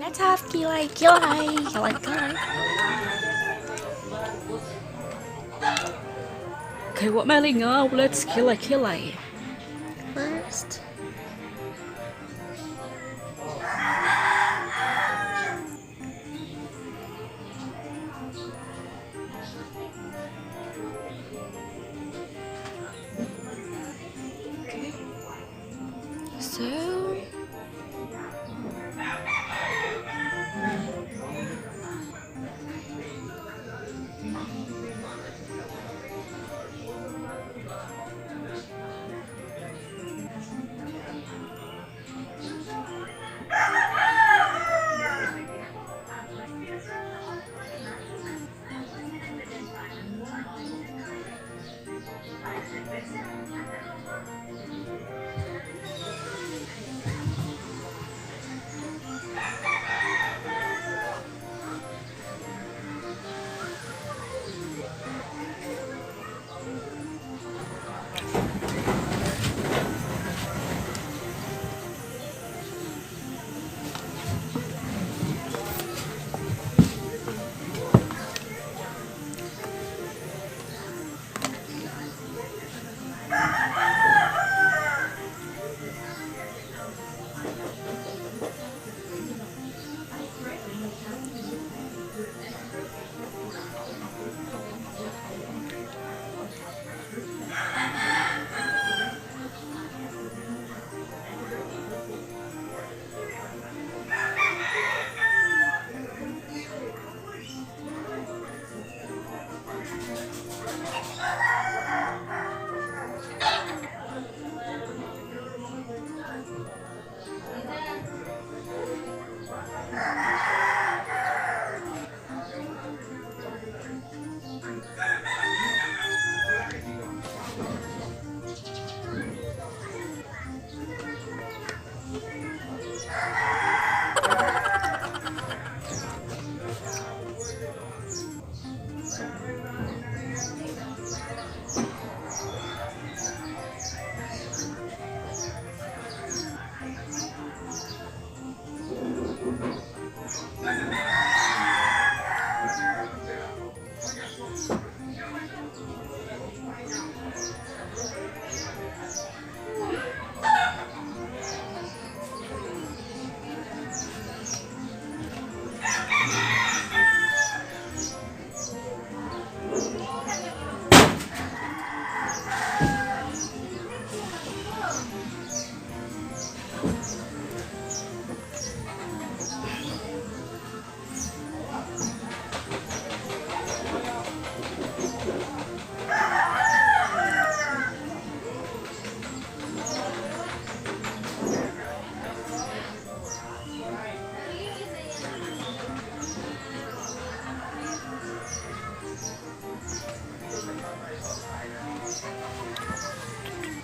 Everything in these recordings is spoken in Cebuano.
Let's have kilay kilay. Kilay kilay. Okay, what malingaw? Let's kilay kilay. First. Okay. So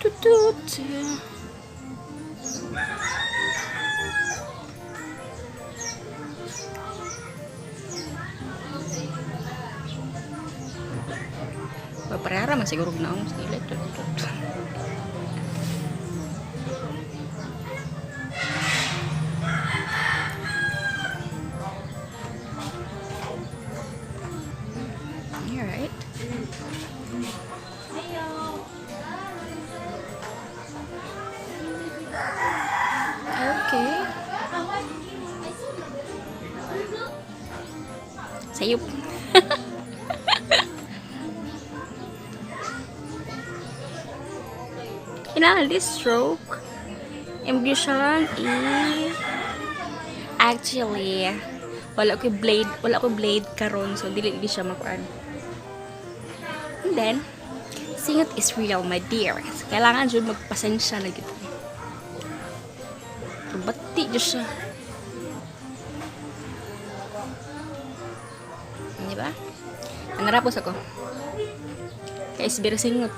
tut, tut. Paparera man siguro gnaong sa ila. Tut, tut. Alright. Okay. Sayop. Kinahanglan this stroke. Imong siyang i actually wala ko blade, wala ko blade karon, so dili di siya makuan. And then singot is real, my dear. So, kailangan jud magpasensya na gid. Bati jud siya. Di ba? Nangarapos ako. Kay isbira singot.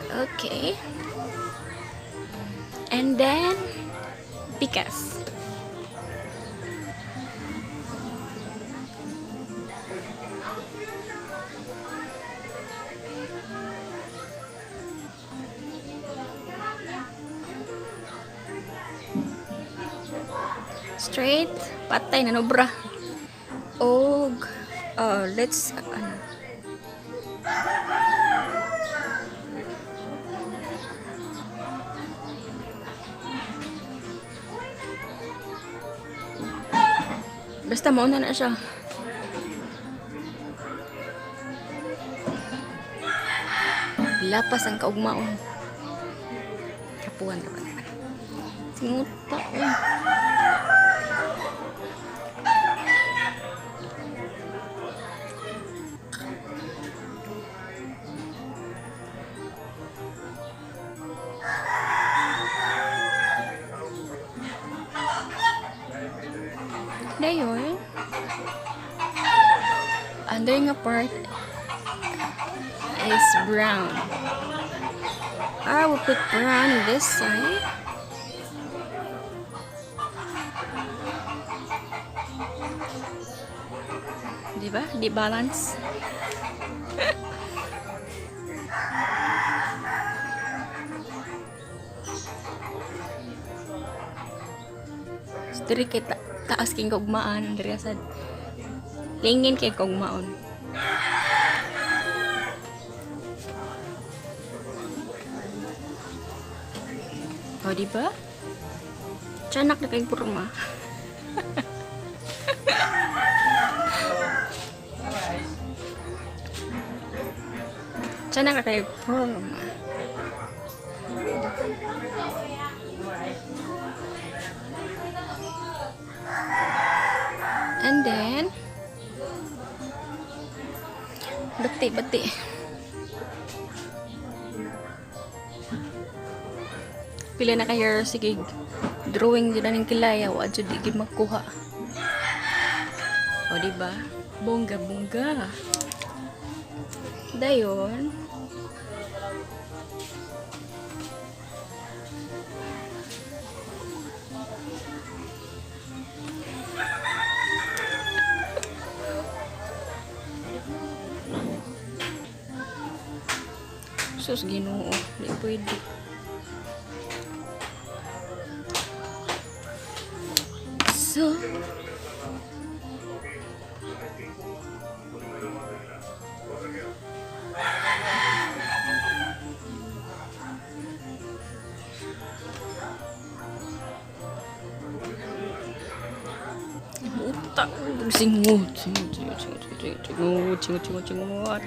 Okay. And then, pikas. Straight. Patay na nobra. Og let's ano. Basta mauna na siya. Lapas ang kaugmaon. Kapuhan ka pa naman. Singuta, eh. Dayon, under nga part is brown. I will put brown this side. Di ba? Di balance. Diri kay taas kay kaugmaan diri sad. Lingin kay kaugmaon. O, di ba? Tiyanak na kay porma. Tiyanak na kay porma. And then, bati, bati. Pila na kayo, sige, drawing dyan ng kilaya, wa jud di gid makuha. O, di ba? Bongga, bongga. Dayon, sus, Ginoo, di pwede. So, Utak, singut, singut, singut, singut, singut, singut, singut, singut, singut.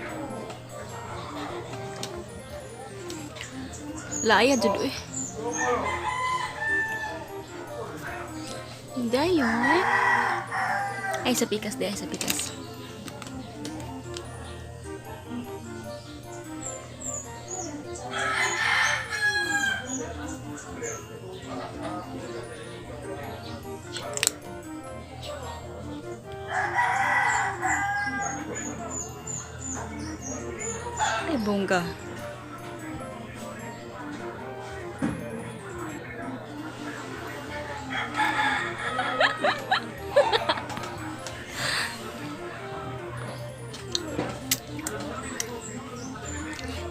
Laya jud eh. Dayon. Ay, sa pikas di, ay sa pikas. Ay, bongga.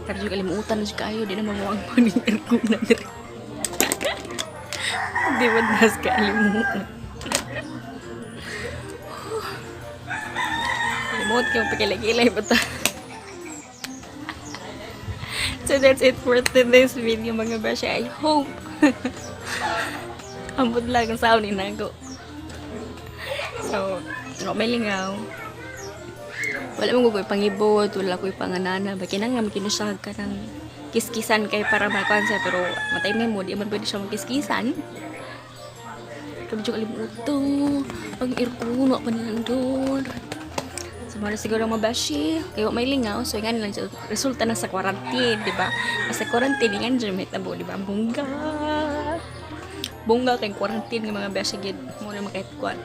Pero yung kalimutan na siya kayo, di na mamuang maning na diri. Di ba das kalimutan? Limot kayo pakilay-kilay ba ta? So that's it for today's video, mga beshi. I hope ambot lang ang sound ni Nago. So, no, may lingaw. Wala mo ko'y pangibot, wala ko'y panganana. Ba kinang kinusag ka ng kiskisan kay para makuan siya, pero matay mo, di man pwede siya magkiskisan. Pero medyo kalimuto. Ang irkuno pa nila doon. So, mara siguro mga beshi. Kaya may lingaw. So, nga lang siya. Resulta na sa quarantine, di ba? Sa quarantine, nga dyan may tabo, di ba? Bongga! Bongga kay quarantine ng mga beshi. Gid. Muna makahit kuwan.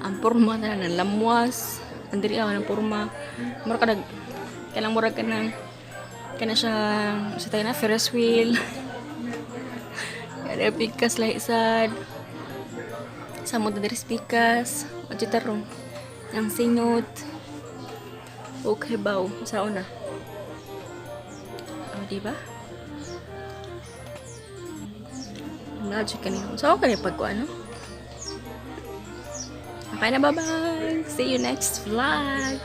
Ang porma na ng lamwas. Ang diri ang porma. Mura ka nag... Kailang mura ka ng... Kana siya... Sa tayo na, Ferris wheel. Kaya pikas lahi sad. Sa mo diri pikas. O tarong. Ang singot. Okay baw. Sa una. O, di ba? Magic kanina. Sa ako kanina pagkuan, no? Okay na, bye-bye. See you next vlog.